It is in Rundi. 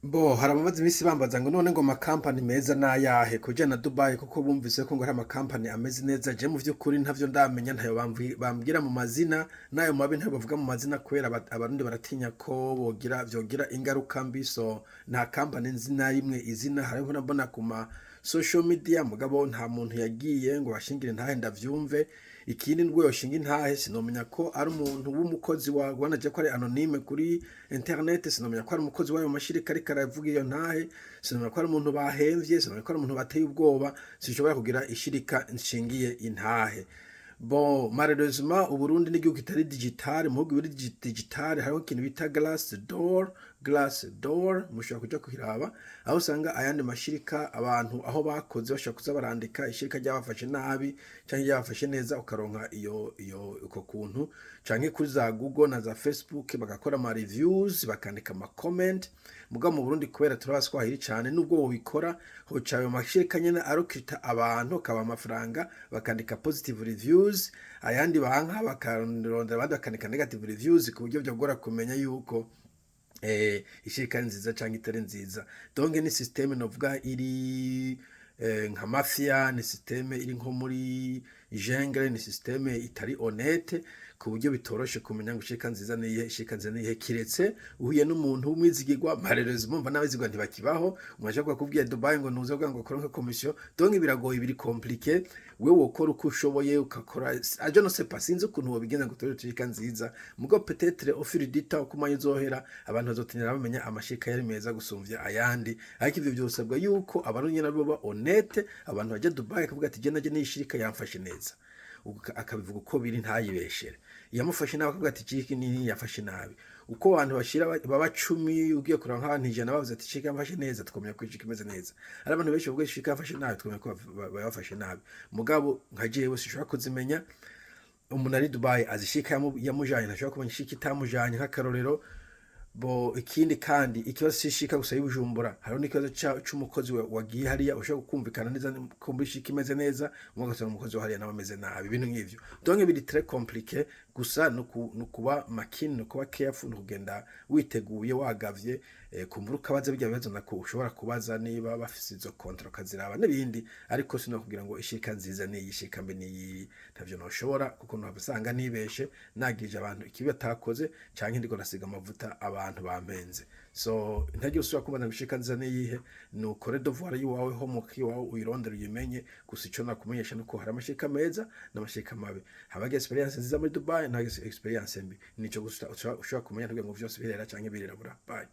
Bo hari abamaze iminsi bambaza ngo none ngo amakampani meza n'ayahe kuja na Dubai, kuko bumvise ko ngo hari amakampani ameze neza. Je mu vy'ukuri ntavyo ndamenya, ntayo bambwira mu mazina, n'ayo mabi ntayo bavuga mu mazina, kubera Abarundi baratinya ko bogira vyogira ingaruka mbi. So nta kampani nzi na rimwe izina. Hariho nabona ku ma social media, mugabo nta muntu yagiye ngo bashingire intahe ndavyumve. Ikindi, nubwo yoshinga intahe, sinomenya ko ari umuntu w'umukozi wa wanaje ko ari anonyme kuri internet. Sinomenya ko ari umukozi w'ayo mashirika ariko aravuga iyo ntahe, sinomenya ko ari umuntu bahemvye, sinomenya ko ari umuntu bateye ubwoba. Sinshobora kugira ishirika nshingiye intahe. Bon, malheureusement Uburundi n'igihugu kitari digital. Mu bihugu biri digital hariho ikintu bita Glassdoor. Glassdoor mushobora kuja kuhiraba, aho usanga ayandi mashirika, abantu aho bakoze bashobora kuza barandika ishirika ryabafashe nabi canke ryabafashe neza, ukaronka iyo uko kuntu, canke kuri za Google na za Facebook bagakora ama reviews, bakandika ama comment. Mugabo mu Burundi, kubera turi abaswahili cane, nubwo wobikora, hoca ayo mashirika nyene arokita abantu akaba amafaranga, bakandika positive reviews, ayandi banka bakarondera abandi bakandika negative reviews, ku buryo vyogora kumenya yuko ishirika ari nziza canke itari nziza. Donc ni système novuga iri nka mafia, ni système iri nko muri jungle, ni système itari honnête, ku buryo bitoroshe kumenya ngo ishirika nziza niyihe, ishirika nziza niyihe, kiretse uhuye n'umuntu w'umwizigirwa. Malheureusement mva n'abizigirwa ntibakibaho. Umuntu ashobora kukubwira Dubai ngo nuze kugira ngo kuronke commission. Donc biragoye, biri compliqué. Wewe wokora uko ushoboye ukakora, je ne sais pas, sinzi ukuntu wobigenza ngo utore ishirika nziza. Mugo peut-être au fil du temps, uko umwanya uzohera, abantu bazotinira bamenya amashirika yari meza gusumvya ayandi. Ariko ivyo vyosabwa yuko Abarundi nabo baba honnête, abantu baja Dubai akavuga ati: "Je naje n'ishirika yamfashe neza", akabivuga uko biri, ntayibeshere. Yamufashe nabi akavuga ati: "Iki ni yafashe nabi." Uko abantu bashira baba 10, ugiye kuraba nk'abantu 100 bavuze ati: "Ishirika yamfashe neza", tukamenya ko ishirika imeze neza. Ari abantu benshi bavuga ishirika yamfashe nabi, tukamenya ko bafashe nabi. Mugabo nka jewe sinshobora kuzimenya. Umuntu ari Dubai azi ishirika yamujanye, ntashobora kumenya ishirika itamujanye, nk'akarorero. Bo ikindi kandi, ikibazo c'ishirika gusa y'Ubujumbura, hariho n'ikibazo c'umukozi wagiye hariya. Ushobora kumvikana neza ko muri ishirika imeze neza, umwe ugasanga umukozi wa hariya nawe ameze nabi, ibintu nk'ivyo. Donc biri très compliqué. Gusa no kuba makini, no kuba careful, no kugenda witeguye, wagavye, kumbura ukabaza bijya bibazo nako ushobora kubaza, niba bafise izo contrat ukaziraba n'ibindi. Ariko sino kugira ngo ishirika nziza niyi, ishirika mbi niyi, ntavyo noshobora, kuko nohava usanga nibeshe, nagirije abantu ikibi batakoze, canke ndiko ndasiga amavuta abantu bampenze. So ntagiye usubira kumbaza ngo ishirika nziza niyihe. Nukore devoir yiwawe, homework yiwawe, uyirondere, uyimenye. Gusa ico nakumenyesha nuko hari amashirika meza n'amashirika mabi, haba experience nziza muri Dubai na experience mbi. Nico gusa ushobora kumenya, ntugira ngo vyose birera canke birirabura. Bye.